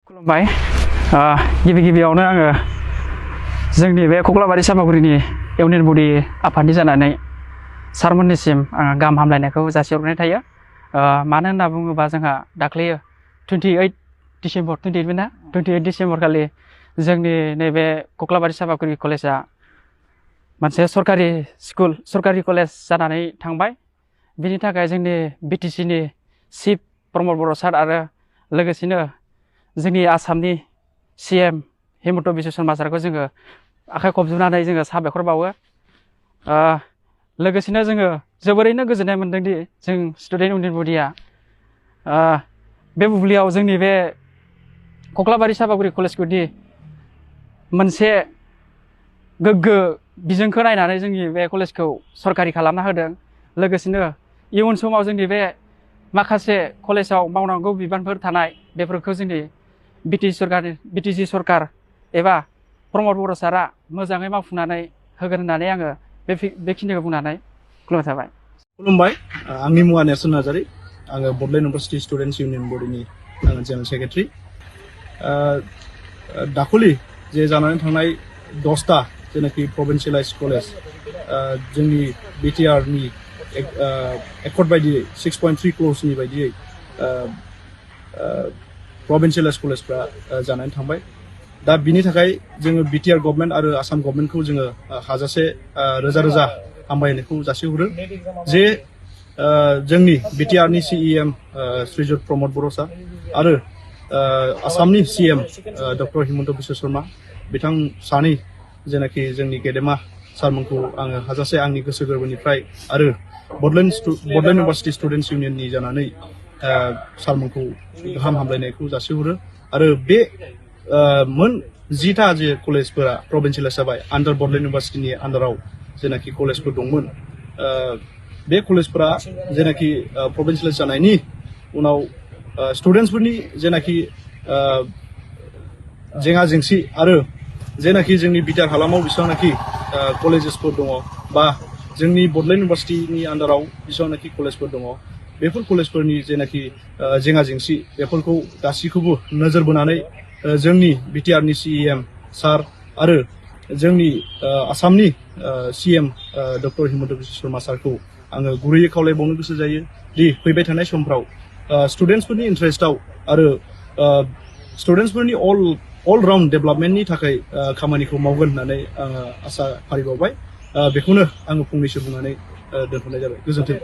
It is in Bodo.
खुलुमबाय गिबि गिबियावनो आङो जोंनि बे कक्लाबारि सापागुरिनि इउनियन बडि आफादनि जानानै सारमोननिसिम आङो गाहाम हामलायनायखौ जासिहरनाय थायो। मानो होनना बुङोबा जोंहा दाख्लै 28 डिसेम्बर खालि जोंनि नैबे कक्लाबारि सापागुरि कलेजआ मोनसे सरकारि कलेज जानानै थांबाय। बिनि थाखाय जोंनि बिटिसिनि चिफ प्रमद बर' सार आरो लोगोसेनो जोंनि आसामनि CM हिमन्त बिश्व शर्मा सारखौ जोङो आखाइ खबजोबनानै जोङो साबायखर बावो। लोगोसेनो जोङो जोबोरैनो गोजोननाय मोनदोंदि जों स्टुडेन्ट इउनियन बडिया बे बुब्लियाव जोंनि बे कक्लाबारि सापागुरि कलेजखौदि मोनसे गोग्गो बिजोंखौ नायनानै जोंनि बे कलेजखौ सरकारि खालामना होदों। लोगोसेनो इयुन समाव जोंनि बे माखासे कलेजाव मावनांगौ बिबानफोर थानाय बेफोरखौ जोंनि बिटिसि सरकार एबा प्रमद बर' सारा मोजाङै मावफुंनानै होगोन होननानै आङो बेखिनिखौ बुंनानै खुलुमनाय थाबाय। खुलुमबाय, आंनि मुङा नेरसोन नार्जारी। आङो बड'लेण्ड इउनिभार्सिटि स्टुडेन्टस इउनियन बडिनि आङो जेनेरेल सेक्रेटारि। दाखालि जे जानानै थांनाय 10टा जेनाखि प्रभिन्सियेलाइज कलेज जोंनि BTRनि एकर्ड बायदियै 6.3 क्ल'जनि बायदियै प्रभिन्सियेलाइज कलेजफ्रा जानानै थांबाय। दा बिनि थाखाय जोङो BTR गभर्नमेन्ट आरो आसाम गभर्नमेन्टखौ जोङो हाजासे रोजा रोजा हामबायनायखौ जासिहरो जे जोंनि BTRनि CEM श्रीजुत प्रमद बर' सार आरो आसामनि CM डक्टर हिमन्त बिश्व शर्मा बिथां सानै जेनाखि जोंनि गेदेमा सारमोनखौ आङो हाजासे आंनि गोसो गोरबोनिफ्राय आरो बड'लेण्ड इउनिभार्सिटि स्टुडेन्टस इउनियननि जानानै सारमोनखौ गाहाम हामलायनायखौ जासिहरो। आरो बे मोन 10टा जे कलेजफोरा प्रभिन्सियेलाइज जाबाय आन्डार बड'लेण्ड इउनिभार्सिटिनि आन्डाराव जेनाखि कलेजफोर दंमोन, बे कलेजफोरा जेनाखि प्रभिन्सियेलाइज जानायनि उनाव स्टुडेन्टसफोरनि जेनाखि जेंना जेंसि आरो जेनाखि जोंनि बिटिआर हालामाव बेसेबांनाखि कलेजेसफोर दङ बा जोंनि बड'लेण्ड इउनिभार्सिटिनि आन्डाराव बेसेबांनाखि कलेजफोर दङ, बेफोर कलेजफोरनि जेनाखि जेंना जेंसि बेफोरखौ गासैखौबो नोजोर बोनानै जोंनि BTRनि CEM सार आरो जोंनि आसामनि CM डक्टर हिमन्त बिश्व शर्मा सारखौ आङो गुरैयै खावलायबावनो गोसो जायो दि फैबाय थानाय समफ्राव स्टुडेन्टसफोरनि इन्टारेस्टआव आरो स्टुडेन्टसफोरनि अल राउन्ड डेभेलपमेन्टनि थाखाय खामानिखौ मावगोन होननानै आङो आसा फारिबावबाय। बेखौनो आङो फंनैसो बुंनानै दोनथ'नाय जाबाय। गोजोन्थों।